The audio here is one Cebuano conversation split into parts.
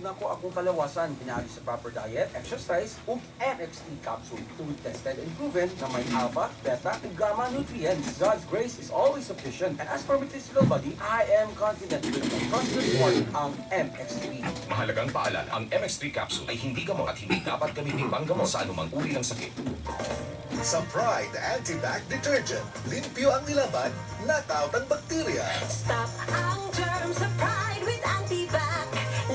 nako akong kalawasan pinaagi sa proper diet, exercise, ug MX3 capsule. Food tested and proven na may alpha, beta, ug gamma nutrients. God's grace is always sufficient. And as for my physical body, I am confident with my trusted partner, ang MX3. Mahalagang paalala, ang MX3 capsule ay hindi gamot at hindi dapat gamitin panggamot sa anumang uri ng sakit. Sa Pride Anti-Bac Detergent, limpyo ang nilaban, knockout ang bakterya. Stop ang germs sa Pride with Antibac.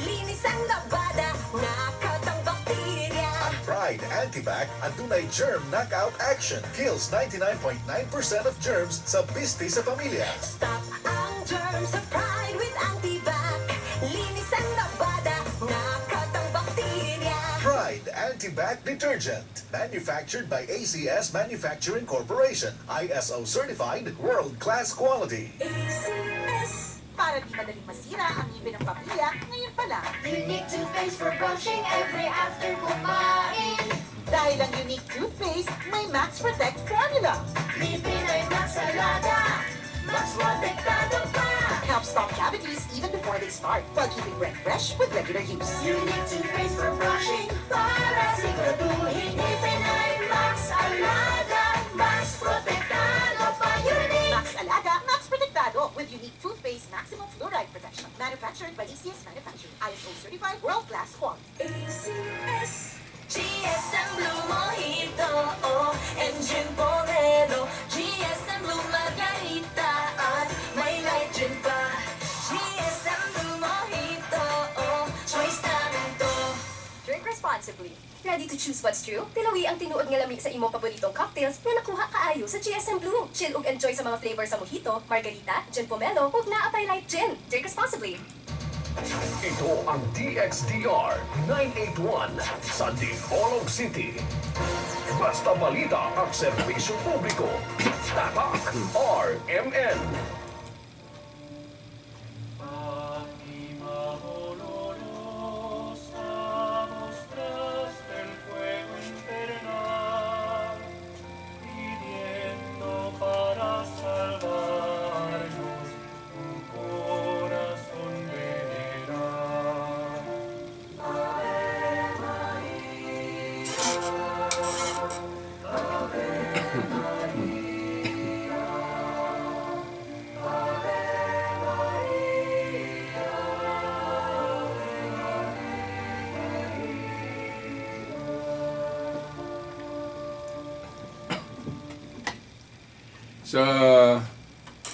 Linis ang labada, knockout ang bakterya. Ang Pride Anti-Bac adunay germ knockout action. Kills 99.9% of germs sa bisti sa pamilya. Stop ang germs sa Pride with Antibac. Linis ang labada, knockout ang bakterya. Pride Anti-Bac Detergent. Manufactured by ACS Manufacturing Corporation. ISO certified, world-class quality. ACS. Para di madaling masira ang ngipin ng pamilya, ngayon pa lang. Unique toothpaste for brushing every after kumain. Dahil ang Unique toothpaste, may Max Protect formula. Ngipin ay Max Alaga, Max Protektado pa. Helps stop cavities even before they start, while keeping breath fresh with regular use. Unique toothpaste for brushing para siguraduhin ngipin ay Max Alaga, Max Protektado pa. Unique! Max Alaga, Max Protektado with Unique Toothpaste Maximum Fluoride Protection. Manufactured by ACS Manufacturing. ISO certified, world-class quality. ACS. GSM Blue Mojito, oh, and Gin Pomelo. GSM Blue Margarita at may light gin pa. GSM Blue Mojito, oh, choice namin to. Drink responsibly. Ready to choose what's true? Tilawi ang tinuod nga lami sa imong paboritong cocktails nga nakuha kaayo sa GSM Blue. Chill ug enjoy sa mga flavor sa mojito, margarita, gin pomelo ug naa pay light gin. Drink responsibly. Ito ang DXDR 981 sa Dipolog City. Basta balita at serbisyo publiko. Tatak RMN. Fátima dolorosa, mostraste el fuego infernal, pidiendo para salvarnos un corazón veneral. Ave María, Ave María, Ave María, Ave María. Sa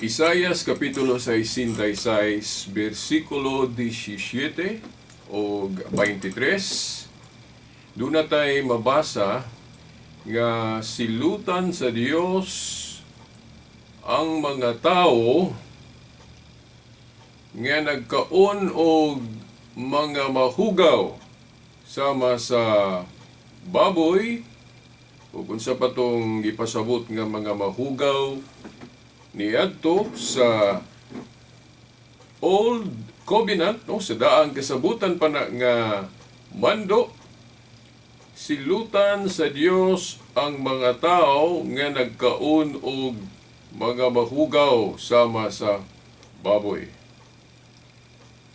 Isaias kapitulo 66, versikulo 17 o 23, doon na tay mabasa nga silutan sa Dios ang mga tao nga nagkaon og mga mahugaw sama sa baboy o kung sa patong gipasabot nga mga mahugaw niadto sa Old Covenant, no, sa daang kasabutan pa na nga mando. Silutan sa Dios ang mga tao nga nagkaon og mga mahugaw sama sa baboy.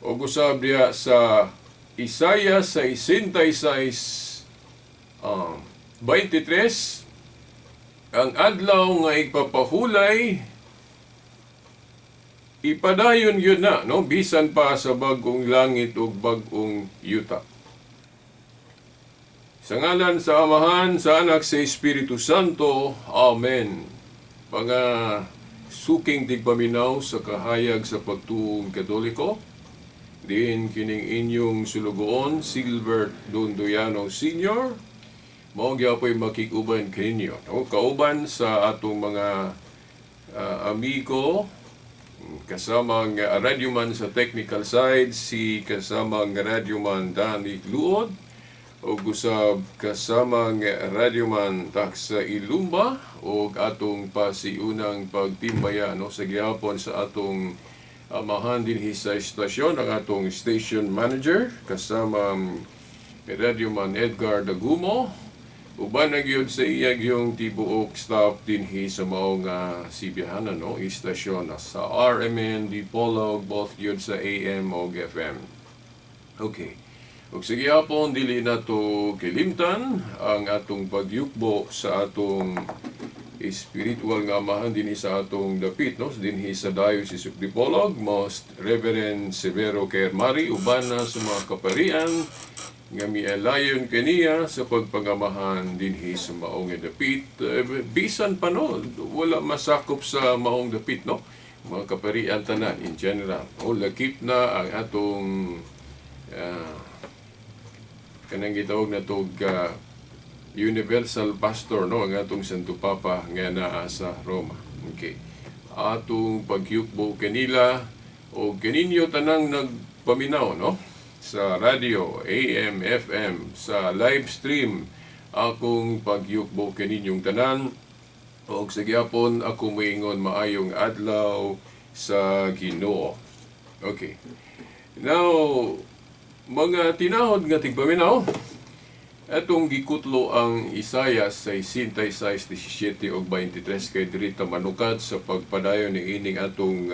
O usab diha sa Isaiah 66, 23, ang adlaw nga igpapahulay, ipadayon yun na, no, bisan pa sa bag-ong langit ug bag-ong yuta. Sa ngalan sa Amahan, sa Anak, sa Espiritu Santo. Amen. Mga suking tigpaminaw sa kahayag sa pagtuong Katoliko, diin kining inyong sulugoon, Silbert Dondoyano Sr., mao gyapoy makig-uban kaninyo. No? Kauban sa atong mga amigo, kasamang radyoman sa technical side, si kasamang radyoman Danny Luod, o usab kasamang radyoman Taksa Ilumba, o atong pasiunang pagtimbaya, no, sa gihapon sa atong amahan dinhi sa istasyon, ang atong station manager, kasamang radyoman Edgar Dagumo, uban na gyud sa iya yung tibuok staff dinhi sa mao nga sibihanan, no, istasyon sa RMN Dipolog, both gyud sa AM o FM. Okay. Ug sige hapon, dili nato kilimtan ang atong pagyukbo sa atong spiritual nga amahan dinhi sa atong dapit, no, dinhi sa Diocese of Dipolog, Most Reverend Severo Kermari, uban na sa mga kaparian nga mialayon kaniya sa pagpangamahan dinhi sa maong nga dapit. Eh, bisan pa, no, wala masakop sa maong dapit, no, mga kaparian tanan in general o lakip na ang atong kanang gitawag na tog universal pastor, no, ang atong Santo Papa nga naa sa Roma. Okay. Atong pagyukbo kanila o kaninyo tanang nagpaminaw, no, sa radio, AM, FM, sa live stream, akong pagyukbo kaninyong tanan. Og sa gyapon ako moingon, maayong adlaw sa Ginoo. Okay. Now, mga tinahod nga tigpaminaw, atong gikutlo ang Isaias 66:17 ug 23 kay diri ta manukad sa pagpadayon ni ining atong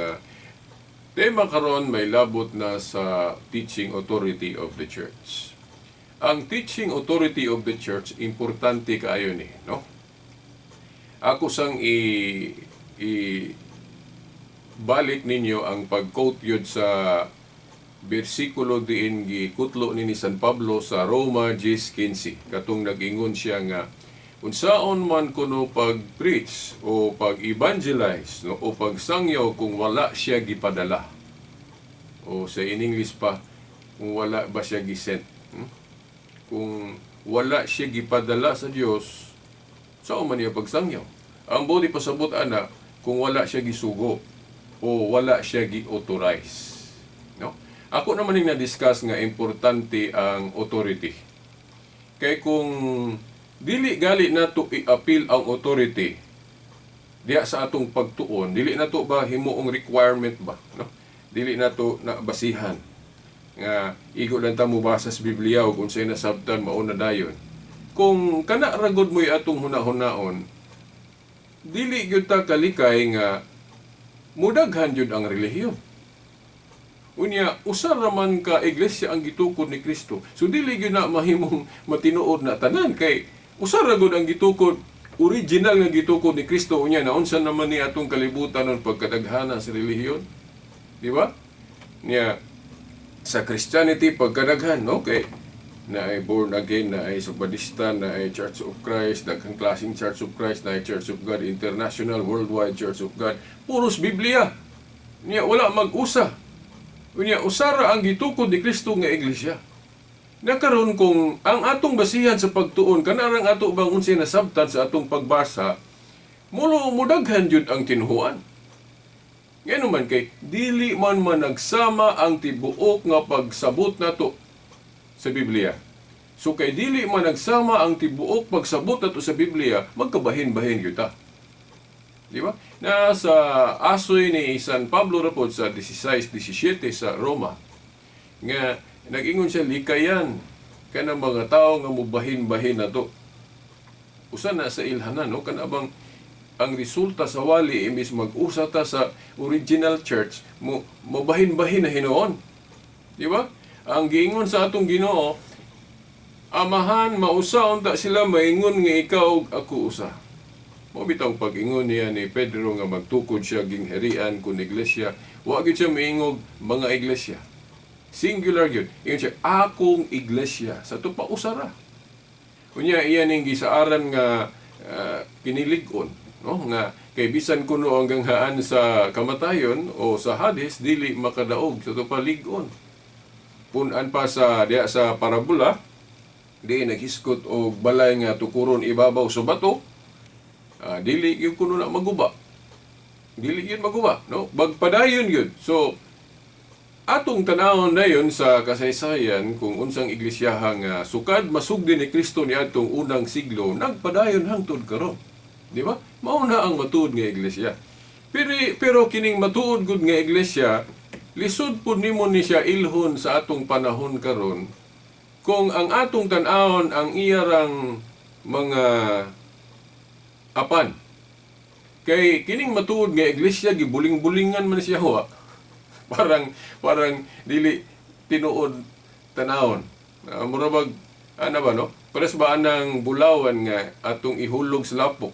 tema karon, may labot na sa teaching authority of the church. Ang teaching authority of the church, importante kaayo ni, no? Ako sang i balik ninyo ang pag-quote yun sa bersikulo diin gikutlo ni San Pablo sa Roma 10:15, katong nag-ingon siya nga unsaon man kuno pag-preach o pag-evangelize, no, o pagsangyaw kung wala siya gipadala, o sa in English pa, kung wala ba siya gisent? Kung wala siya gipadala sa Dios, saan man niya pagsangyaw? Ang buot pasabot ana, kung wala siya gisugo o wala siya gi-authorize, no? Ako naman yung na-discuss nga importante ang authority. Kay kung dili gali nato i-appeal ang authority diya sa atong pagtuon, dili nato ba himuong requirement ba, no? Dili nato na basihan nga igo lang ta mobasa sa Biblia ug unsay nasabtan mao na dayon. Kung kana ra gud mo'y atong hunahunaon, dili gyud ta kalikay nga mudaghan jud ang relihiyon. Unya, usa ra man ka iglesia ang gitukod ni Kristo. So dili gyud na mahimong matinuod na tanan kay usa ra gud ang gitukod, original nga gitukod ni Kristo. Unya, naunsa naman ni atong kalibutan nun pagkadaghana sa relihiyon? Di ba? Nya sa Christianity pagkadaghan, no, kay na ay born again, na ay Sabadista, na ay Church of Christ, daghang klaseng Church of Christ, na ay Church of God International, Worldwide Church of God. Puros Biblia. Nya wala mag-usa. Unya, usara ang gitukod ni Kristo nga iglesia. Nakaron kung ang atong basihan sa pagtuon kanarang ato bang unsay nasabtan sa atong pagbasa, mulo mudaghan jud ang tinuhuan. Ngano man kay dili man managsama ang tibuok nga pagsabot nato sa Biblia. So kay dili man nagsama ang tibuok pagsabot nato sa Biblia, magkabahin-bahin gyud ta. Di ba? Na sa asoy ni San Pablo ra pod sa 16:17 sa Roma nga nag-ingon siya, likayan kanang mga tao nga mubahin-bahin nato. Usa na sa ilhanan, no, kana bang ang resulta sa wali, imbis mag-usa ta sa original church, mo mabahin-bahin na hinuon. Di ba? Ang giingon sa atong Ginoo, "Amahan, mausa unta sila maingon nga ikaw ug ako usa." Mao bitawng pag-ingon niya ni Pedro nga magtukod siya gingharian kun iglesia, wa gyud siya miingog mga iglesia. Singular gyud. Ingon siya, "Akong iglesia." Sa ato pa usara. Unya iya ning gisaaran nga kinilig-on, no, nga kay bisan kuno ang ganghaan sa kamatayon o sa Hades dili makadaog sa ato pa lig-on. Punan pa sa diya sa parabola, di naghisgot og balay nga tukuron ibabaw sa bato, dili gyud kuno na maguba. Dili gyud maguba, no? Bagpadayon gyud. So atong tanawon dayon sa kasaysayan kung unsang iglisyaha nga sukad masugdi ni Kristo niadtong unang siglo nagpadayon hangtod karon. Di ba? Mao na ang matuod nga iglesia. Pero kining matuod gud nga iglesia, lisod pud nimo ni siya ilhon sa atong panahon karon kung ang atong tan-awon ang iyarang mga apan. Kay kining matuod nga iglesia gibuling-bulingan man siya huwa. Parang parang dili tinuod tanawon. Mura bag ana ba, no? Pares ba anang bulawan nga atong ihulog sa lapok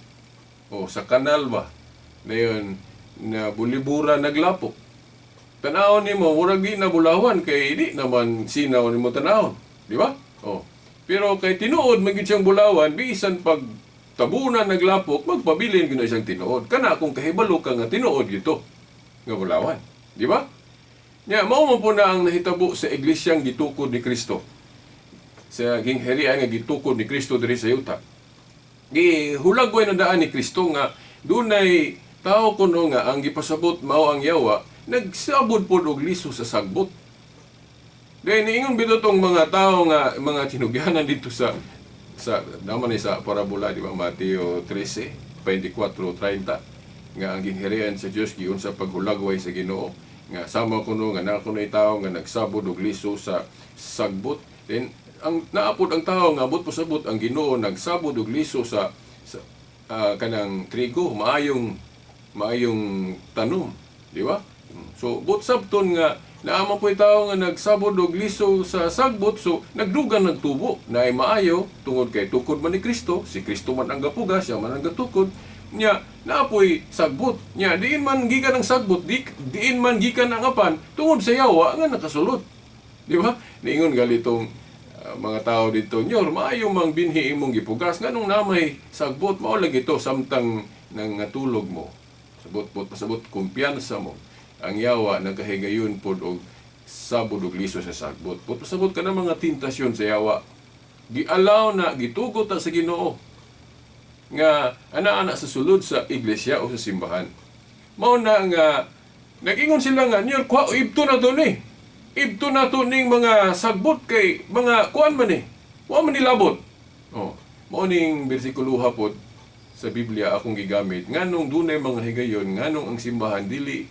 o sa kanal ba? Dayon na bulibura naglapok. Tanawon nimo, murag di na bulawan kay di naman sinaw nimo tanawon, di ba? Oh. Pero kay tinuod man gyud siyang bulawan, bisan pag tabunan naglapok, magpabilin gyud na siyang tinuod. Kana kung kahibalo ka nga tinuod gito nga bulawan, di ba? Nya mao man po na ang nahitabo sa iglesyang gitukod ni Kristo. Sa gingharian nga gitukod ni Kristo diri sa yuta. Gihulagway na daan ni Kristo nga dunay tao kuno nga ang gipasabot mao ang yawa, nagsabod pod og liso sa sagbot. Dahil niingon bitaw tong mga tao nga mga tinugyanan dito sa naman ni sa parabola, di ba, Mateo 13:24-30, nga ang gingharian sa Dios giunsa paghulagway sa Ginoo nga sama kuno nga naa kuno'y tao nga nagsabod og liso sa sagbot. Then ang naapod ang tao nga abot pasabot ang Ginoo nagsabod og liso sa kanang trigo, maayong maayong tanom, di ba? So but sabton nga naa man po'y tao nga nagsabod og liso sa sagbot, so nagdugang nagtubo naay maayo tungod kay tukod man ni Kristo, si Kristo man ang gapugas, siya man ang gatukod nya, naapoy sagbot nya, diin man gikan ang sagbot, diin man gikan ang apan tungod sa yawa nga nakasulot, di ba? Niingon galitong mga tao dito, "Nyor, maayo mang binhi imong gipugas, nganong namay sagbot?" Mao lagi to, samtang nangatulog mo, sabot bot pasabot kumpiyansa mo, ang yawa nagkahigayon pod og sabod og liso sa sagbot. Bot pasabot ka ng mga tentasyon sa yawa, gialaw na, gitugot ta sa Ginoo nga ana-ana sa sulod sa iglesia o sa simbahan. Mao na nga nag-ingon sila nga, "Nyor, kuha, ibto na to ni. Ibto na to ning mga sagbot kay mga kuan man ni. Wa man nilabot." Oh, mao ning bersikulo pod sa Biblia akong gigamit nganong dunay mga higayon nganong ang simbahan dili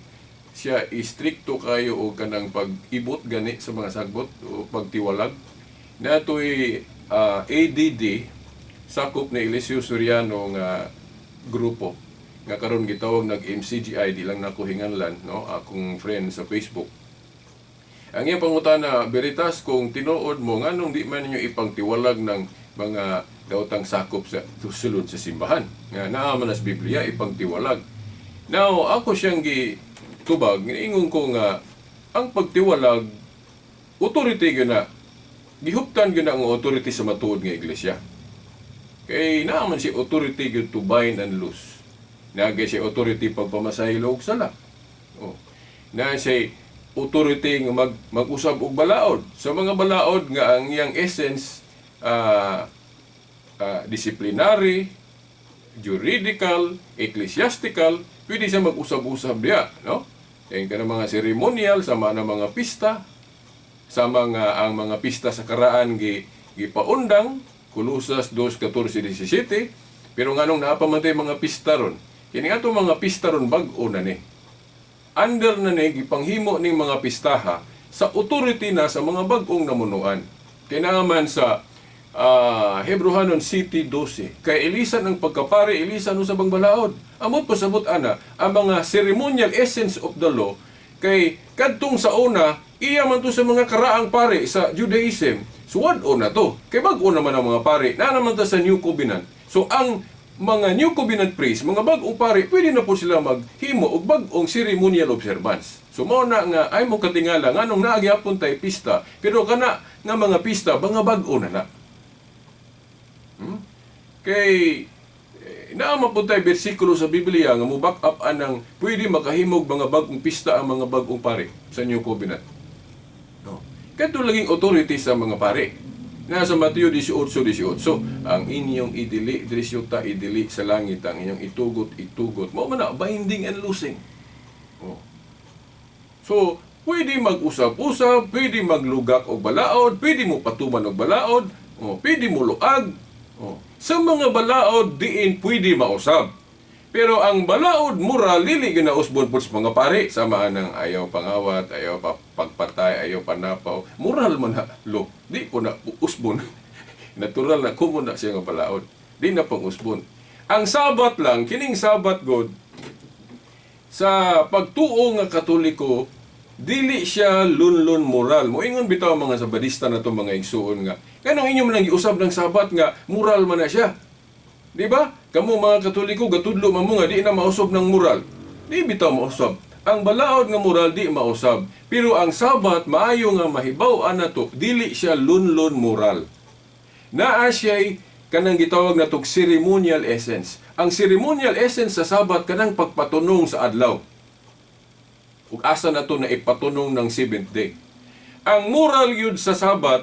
siya istrikto kayo og kanang pag-ibot gani sa mga sagbot o pagtiwalag. Natoy ADD, sakop ni Eliseo Soriano nga grupo nga karon gitawag nag MCGI, di lang nako hinganlan, no, akong friend sa Facebook. Ang iyang pangutana, "Veritas, kung tinuod mo, nganong di man ninyo ipangtiwalag ng mga daotang sakop sa sulod sa simbahan nga naa man sa Biblia ipangtiwalag?" Now, ako siyang gitubag, ingon ko nga ang pagtiwalag, authority gyud na, gihuptan gyud na ang authority sa matuod nga iglesia. Kay naa man si authority gyud to bind and loose. Naa siya authority pagpamasaylo og sala. Oh. Naa siya authority nga mag-usab og balaod. Sa mga balaod nga ang iyang essence disciplinary, juridical, ecclesiastical, pwede siya mag-usab-usab diya, no? Kaya ka mga ceremonial, sama na mga pista, sa mga ang mga pista sa karaan gipaundang, Kolosas 2:14-17, pero nganong naa pa man tay mga pista ron? Kini nga mga pista ron, bag-o na ni. Under na ni, gipanghimo ning mga pistaha sa authority na sa mga bag-ong namunuan. Kinaman sa Hebrohanon 7:12. Kay ilisan ang pagkapare, ilisan sa bang balaod. Amot pasabot ana, ang mga ceremonial essence of the law, kay kadtong sa una, iya man to sa mga karaang pare sa Judaism. So wad-o na to. Kay bag-o naman ang mga pare. Na naman ta sa New Covenant. So ang mga New Covenant priests, mga bag-ong pare, pwede na po sila maghimo og bag-ong ceremonial observance. So mao na nga ay mo katingala nganong naa gyapon tay pista, pero kana nga mga pista mga bag-o na na. Kay naa man pud tay bersikulo sa Biblia nga mo back up anang pwede makahimog mga bag-ong pista ang mga bag-ong pare sa New Covenant. No. Kadto laging authority sa mga pare. Nasa Mateo 18:18, ang inyong idili diri sa yuta, idili sa langit, ang inyong itugot, itugot. Mao man na binding and loosing. Oh. So, pwede mag-usab-usab, pwede maglugak og balaod, pwede mo patuman og balaod, oh, pwede mo luag. Oh. Sa mga balaod, diin pwede mausab. Pero ang balaod moral, dili ginausbon po sa mga pare. Sama ng ayaw pangawat, ayaw pagpatay, ayaw panapaw. Moral man na, lo. Di po na usbon. Natural na, common na siya nga balaod. Di na pang usbon. Ang Sabat lang, kining Sabat God, sa pagtuo nga Katoliko, Dili siya lunlun moral. Moingon bitaw ang mga Sabadista na to, mga igsuon, nga kanang inyo man ang giusab ng Sabat nga moral man na siya. Di ba? Kamo mga Katoliko, gatudlo man mo nga di na mausab ng moral. Di bitaw mausab. Ang balaod nga moral di mausab. Pero ang Sabat, maayo nga mahibaw-an nato, dili siya lunlun moral. Naa siya'y kanang gitawag natog ceremonial essence. Ang ceremonial essence sa Sabat, kanang pagpatunong sa adlaw. Ug asa na to na ipatunong ng seventh day? Ang moral yun sa Sabat,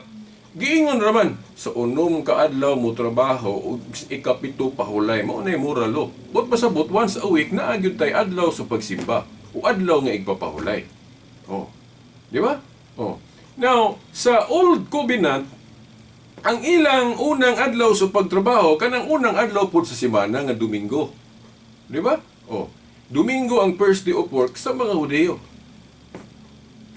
giingon raman, sa 6 ka adlaw mo trabaho ug ikapito pahulay. Mao na moral lo. But pasabot, once a week naa gyud tay adlaw sa pagsimba o adlaw nga igpapahulay. Oh. Di ba? Oh. Now, sa Old Covenant, ang ilang unang adlaw sa pagtrabaho kanang unang adlaw pud sa semana nga Domingo. Di ba? Oh. Domingo ang first day of work sa mga Hudiyo.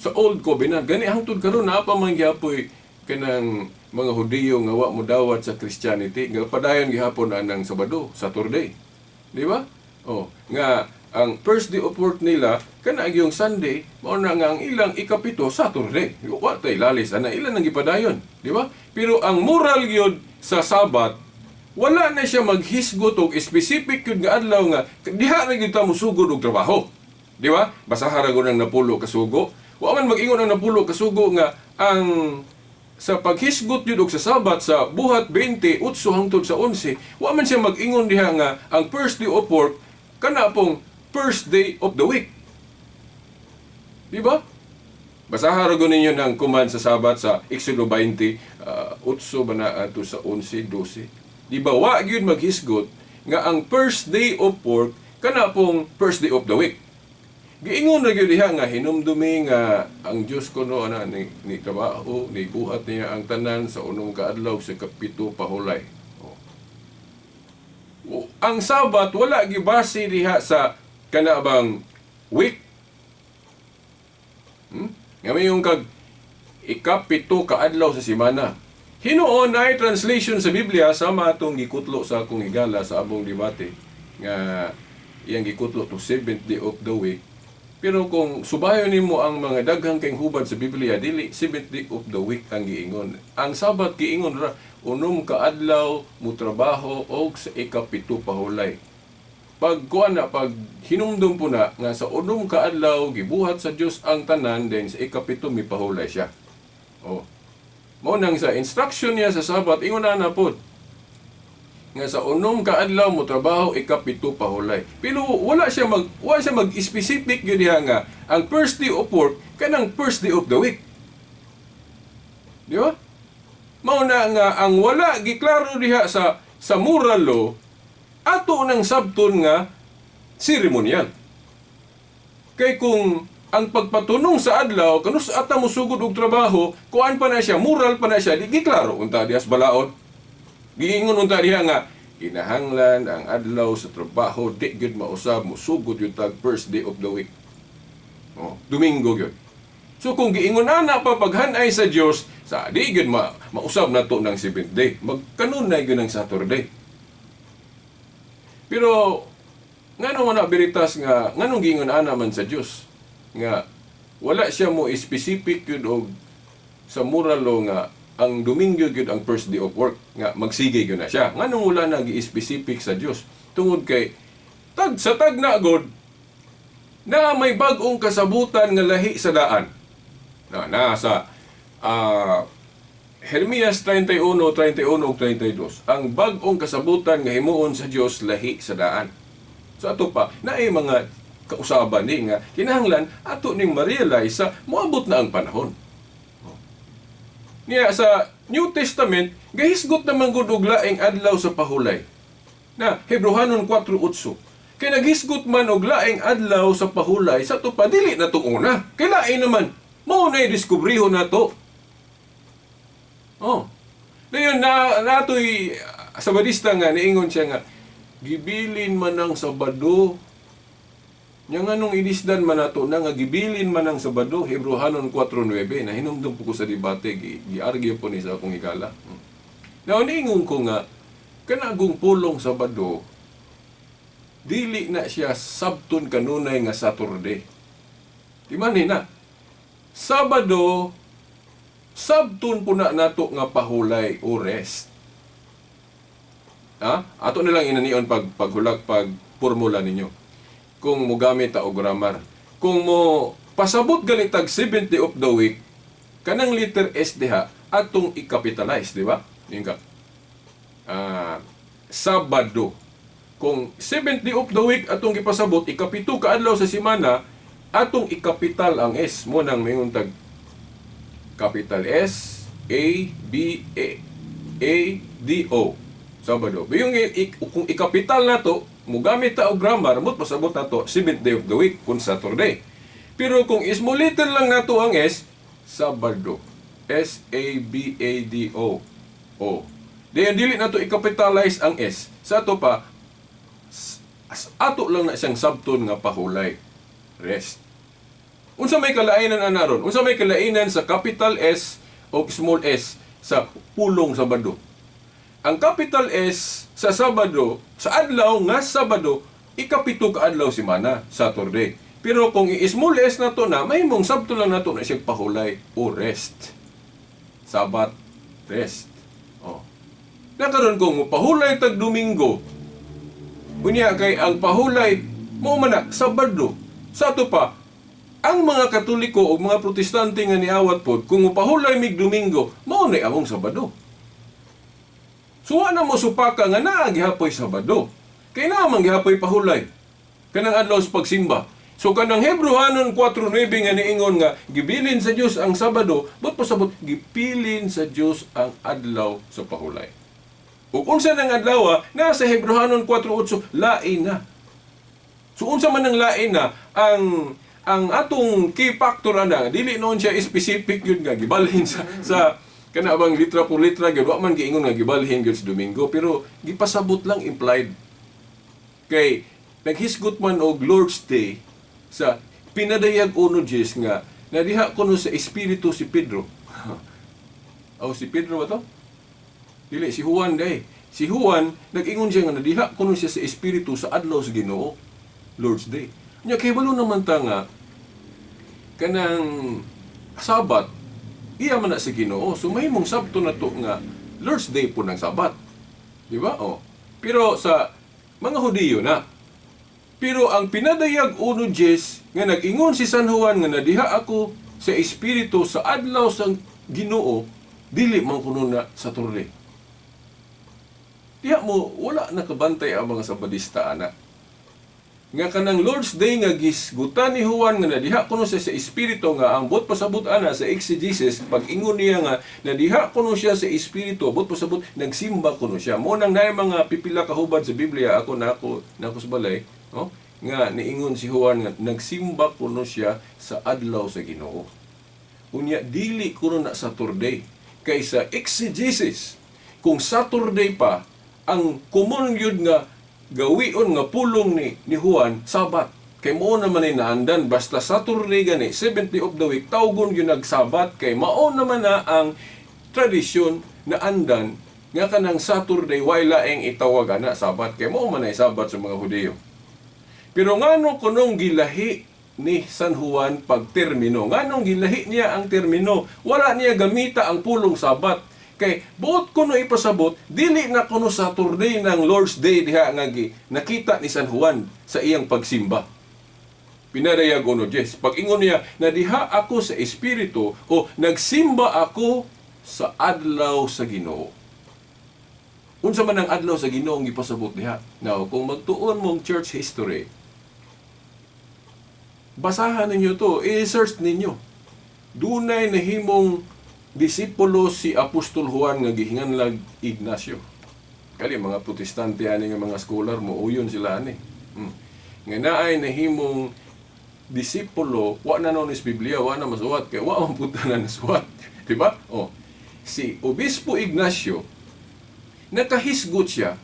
Sa Old Covenant, gani hangtod karon naa pa man gihapoy kanang mga Hudiyo nga wa modawat sa Christianity, nga padayon gihapon anang Sabado, Saturday. Di ba? Oh, nga ang first day of work nila kana yung Sunday, mao na nga ang ilang ikapito Saturday. Wa tay lalis ana, ilan ang gipadayon, di ba? Pero ang moral gyud sa Sabat, wala na siya maghisgot og specific gyud nga adlaw nga diha na gyud ta mosugod og trabaho. Di ba? Basaha ra gud ang 10 ka sugo. Wa man mag-ingon ang 10 ka sugo nga ang sa paghisgot gyud og sa Sabat sa Buhat 20:8 hangtod sa 11, wa man siya mag-ingon diha nga ang first day of work kana pong first day of the week. Di ba? Basaha ra gud ninyo ng command sa Sabat sa Exodo 20, 8 ba na ato sa 11, 12. Di ba wa gyud maghisgot nga ang first day of work kana pong first day of the week? Giingon na gyud diha nga hinumdumi nga ang Dios kuno ana ni trabaho, ni buhat niya ang tanan sa 6 ka adlaw, sa kapito pahulay. Oh. O, ang Sabat wala gibase diha sa kana bang week. Nga mayon kag ikapito ka adlaw sa semana. Hinuon ay translation sa Biblia sama atong gikutlo sa akong higala sa among debate nga iyang gikutlo to seventh day of the week. Pero kung subayon nimo ang mga daghang kay hubad sa Biblia, dili seventh day of the week ang giingon. Ang Sabat, giingon ra 6 ka adlaw mo trabaho og sa ikapito pahulay. Pag kuan na, pag hinumdum po na nga sa 6 ka adlaw gibuhat sa Dios ang tanan, then sa ikapito mipahulay siya. Oh. Mao nang sa instruction niya sa Sabat, ingon na na pod nga sa 6 ka adlaw mo trabaho, ikapito pahulay. Pero wala siya mag specific gyud diha nga ang first day of work kanang first day of the week. Di ba? Mao na nga ang wala giklaro diha sa moral law, ato nang sabton nga ceremonial. Kay kung ang pagpatunong sa adlaw kanus ata mosugod og trabaho, kuan pa na siya, moral pa na siya, di giklaro unta diha sa balaod. Giingon unta diha nga kinahanglan ang adlaw sa trabaho di gyud mausab, mosugod gyud tag first day of the week. Oh, Domingo gyud. So kung giingon ana pa paghanay sa Dios, sa di gyud mausab nato ng seventh day. Magkanunay gyud ng Saturday. Pero ngano man na beritas nga nganong giingon ana man sa Dios nga wala siya mo specific gyud og sa moral law nga ang Domingo gyud ang first day of work, nga magsige gyud na siya? Nganong wala na gi-specific sa Dios? Tungod kay tag sa tag na god na may bag-ong kasabutan nga lahi sa daan na nasa Jeremias 31, 31 ug 32. Ang bag-ong kasabutan nga himuon sa Dios lahi sa daan. So ato pa naay mga kausaban ni nga kinahanglan ato ning ma-realize sa moabot na ang panahon. Niya sa New Testament, gahisgot naman gud og laing adlaw sa pahulay. Na Hebreohanon 4:8. Kay naghisgot man og laing adlaw sa pahulay, sa to pa dili na tong una. Kay lain naman, mao na diskubriho na to. Oh. Dayon na natoy Sabadista nga niingon siya nga gibilin man ang Sabado. Nya nganong inisdan man nato na nga gibilin man ang Sabado, Hebreohanon 4:9, na hinumdum po ko sa debate, gi-argue po ni sa akong higala. Now niingon ko nga kanagong pulong Sabado dili na siya sabton kanunay nga Saturday. Di man ni na. Sabado, sabton po na nato nga pahulay o rest. Ha? Ato na lang inanion pag paghulag pag formula ninyo. Kung mogamit ta og grammar. Kung mo pasabot ganitag 70 of the week, kanang letter S diha atong i-capitalize, di ba? Yun ka. Sabado. Kung 70 of the week atong gipasabot, ikapito ka adlaw sa semana, atong ikapital ang S. Mo nang maingon tag capital S A B A A D O. Sabado. Yung kung ikapital nato, mugamit ta og grammar, mot pasabot nato 7th day of the week kung Saturday. Pero kung small letter lang nato ang S, Sabado. S A B A D O. O. Dayon dili nato i-capitalize ang S. Sa ato pa ato lang na siyang sabton nga pahulay. Rest. Unsa may kalainan ana ron? Unsa may kalainan sa capital S o small s sa pulong Sabado? Ang capital S sa Sabado, sa adlaw nga Sabado, ikapito ka adlaw semana, Saturday. Pero kung i-small s na to na, mahimong sabto lang nato na siyang pahulay o rest. Sabat, rest. Oh. Nakaron kung pahulay tag Domingo, unya kay ang pahulay mo man na Sabado. Sa ato pa, ang mga Katoliko o mga Protestante nga niawat pod, kung mopahulay mig Domingo, mao na among Sabado. So wa na mo supaka nga naa gihapoy Sabado. Kay naa man gihapoy pahulay. Kanang adlaw sa pagsimba. So kanang Hebreohanon 4:9 nga niingon nga gibilin sa Dios ang Sabado, but pasabot gipilin sa Dios ang adlaw sa pahulay. Ug unsa nang adlaw nasa Hebreohanon 4:8 lain na. So unsa man ang lain na ang atong key factor ana dili noon siya specific yun nga gibalhin sa kana bang litra por litra gyud, wa man giingon nga gibalhin gyud sa Domingo, pero gipasabot lang implied kay naghisgot man og Lord's Day sa pinadayag 1:10 nga nadiha kuno sa espiritu si Pedro. Aw, si Pedro ba to? Dili, si Juan day. Si Juan nag-ingon siya nga nadiha kuno siya sa espiritu sa adlaw sa Ginoo, Lord's Day. Nya kay balo naman ta nga kanang Sabat iya man na sa Ginoo. So mahimong sabto na to nga Lord's Day po ng Sabat. Di ba? Oh. Pero sa mga Hudiyo na. Pero ang pinadayag 1:10 nga nag-ingon si San Juan nga nadiha ako sa espiritu sa adlaw sa Ginoo, dili man kuno na Saturday. Diha mo wala nakabantay ang mga Sabadista ana. Nga kanang Lord's Day nga gisgutan ni Juan nga nadiha kuno siya sa espiritu nga ang buot pasabot ana sa exegesis pag-ingon niya nga nadiha kuno siya sa espiritu, buot pasabot nagsimba kuno siya. Mo nang naay mga pipila ka hubad sa Biblia ako nako sa balay, no? Nga niingon si Juan nga nagsimba kuno siya sa adlaw sa Ginoo. Unya dili kuno na Saturday kaysa exegesis kung Saturday pa ang common yun nga gawion nga pulong ni Juan Sabat. Kay mao naman ay naandan basta Saturday gani 70 of the week tawgon yun nagsabat kay mao naman na ang tradisyon na andan nga kanang Saturday way laing itawag ana Sabat kay mao man ay Sabat sa mga Hudiyo. Pero ngano kunong gilahi ni San Juan pagtermino? Nganong gilahi niya ang termino? Wala niya gamita ang pulong Sabat. Kay buot kuno ipasabot, dili na kuno Saturday ng Lord's Day diha nga nakita ni San Juan sa iyang pagsimba. Pinadayag 1:10. Pag-ingon niya, nadiha ako sa espiritu o nagsimba ako sa adlaw sa Ginoo. Unsa man ang adlaw sa Ginoo ang gipasabot diha? Now, kung magtuon mong church history, basahan ninyo to, i-search ninyo. Dunay nahimong disipulo si Apostol Juan nga gihinganlag Ignacio. Kali mga Protestante ani nga mga scholar mo uyon sila ani. Nga naay nahimong disipulo, wa na noon is Biblia, wa na masuwat kay wa man pud na nasuwat, di ba? Oh. Si Obispo Ignacio nakahisgot siya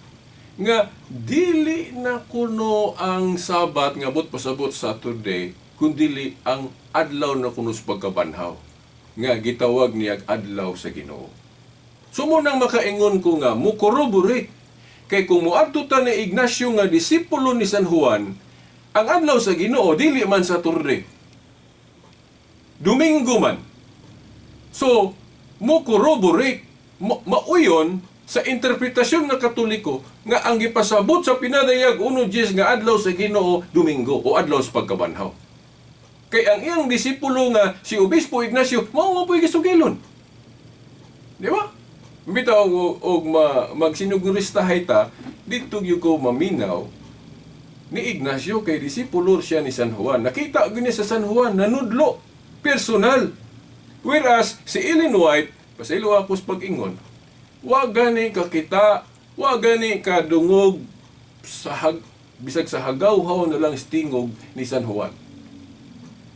nga dili na kuno ang Sabat nga but pasabot Saturday kundili ang adlaw na kuno sa pagkabanhaw nga gitawag niya adlaw sa Ginoo. So mo nang makaingon ko nga mo corroborate kay kung moadto ta ni Ignacio nga disipulo ni San Juan, ang adlaw sa Ginoo dili man Saturday. Domingo man. So, mo corroborate, mauyon sa interpretasyon nga Katoliko nga ang gipasabot sa pinadayag 1:10 nga adlaw sa Ginoo Domingo o adlaw sa pagkabanhaw. Kay ang iyang disipulo nga si Obispo Ignacio mao nga po'y gisugilon. Di ba? Bitaw og magsinuguristahay ta didto gyud ko maminaw ni Ignacio kay disipulo siya ni San Juan. Nakita gyud niya sa San Juan nanudlo personal. Whereas si Ellen White, pasaylo ako sa pag-ingon, wa gani kakita, wa gani kadungog sa bisag sa hagaw-haw na lang stingog ni San Juan.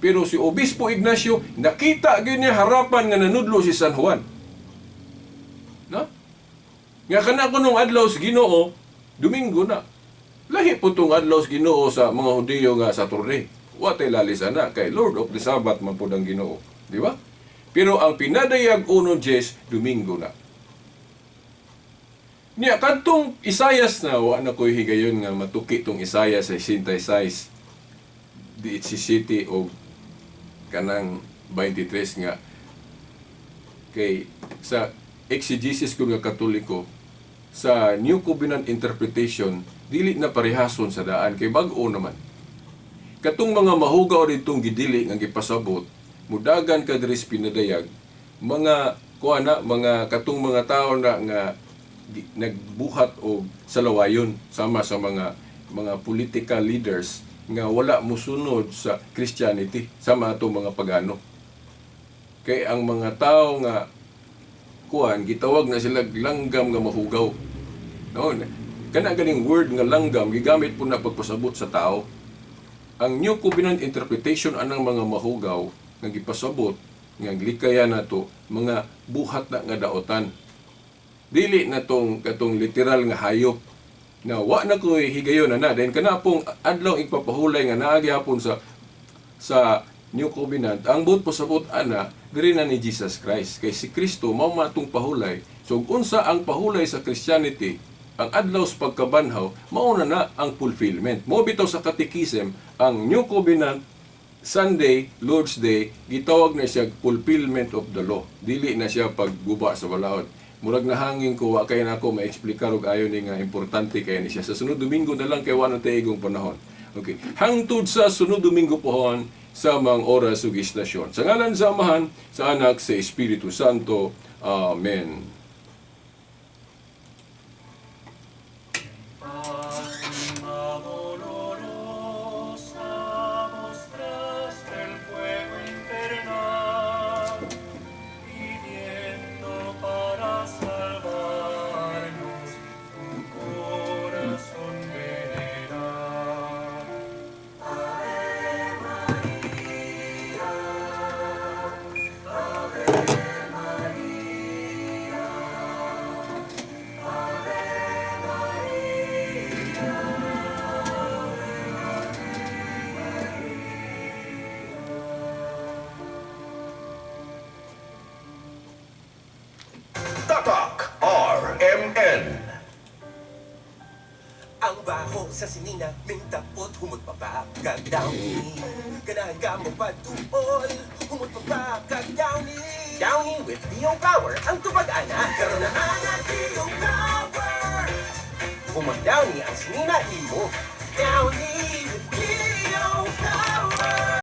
Pero si Obispo Ignacio nakita gyud niya harapan nga nanudlo si San Juan. No? Nga kana kunong adlaw sa Ginoo, Domingo na. Lahi po tong adlaw sa Ginoo sa mga Hudiyo nga Saturday. Wa tay lalis ana kay Lord of the Sabbath man pud ang Ginoo, di ba? Pero ang pinadayag 1:10 Domingo na. Niya kadtong Isayas na wa na koy higayon nga matuki tong Isayas 66 17 og kanang 23 nga kay sa exegesis ko nga Katoliko sa New Covenant Interpretation dili na parehason sa daan kay bag-o naman. Katong mga mahugaw ditong gidili nga gipasabot mudagan ka diri sa pinadayag mga kuha na mga katong mga tao na nga nagbuhat og salawayon sama sa mga political leaders nga wala musunod sa Christianity sama atong mga pagano. Kay ang mga tao nga kuan gitawag na sila langgam nga mahugaw. No, kana ganing word nga langgam gigamit po na pagpasabot sa tao. Ang New Covenant Interpretation anang mga mahugaw nga gipasabot nga glikaya nato mga buhat na nga daotan. Dili na tong katong literal nga hayop na wa na koy higayon na then kana pong adlaw igpapahulay nga naa gihapon sa New Covenant ang buot pasabot ana diri na ni Jesus Christ kay si Kristo mao man atong pahulay. So unsa ang pahulay sa Christianity, ang adlaw sa pagkabanhaw mao na na ang fulfillment. Mao bitaw sa Catechism ang New Covenant Sunday, Lord's Day, gitawag na siya fulfillment of the law. Dili na siya pagguba sa balaod. Murag nahangin ko, wa kay nako maeksplikar og ayon ni nga importante kay ni siya. Sa sunod Domingo na lang kay wa na taigong panahon. Okay. Hangtod sa sunod Domingo pohon sa mga oras ug istasyon. Sa ngalan sa Amahan, sa Anak, sa Espiritu Santo. Amen. Tatak RMN. Ang baho sa sinina, mingtapot, humot pa ba kag Downy? Ganahan ka mo pa tuol, humot pa ba kag Downy? Downy with Dio Power ang tubag-ana. Karon na ana Dio Power. Humot Downy ang sinina imo. Downy!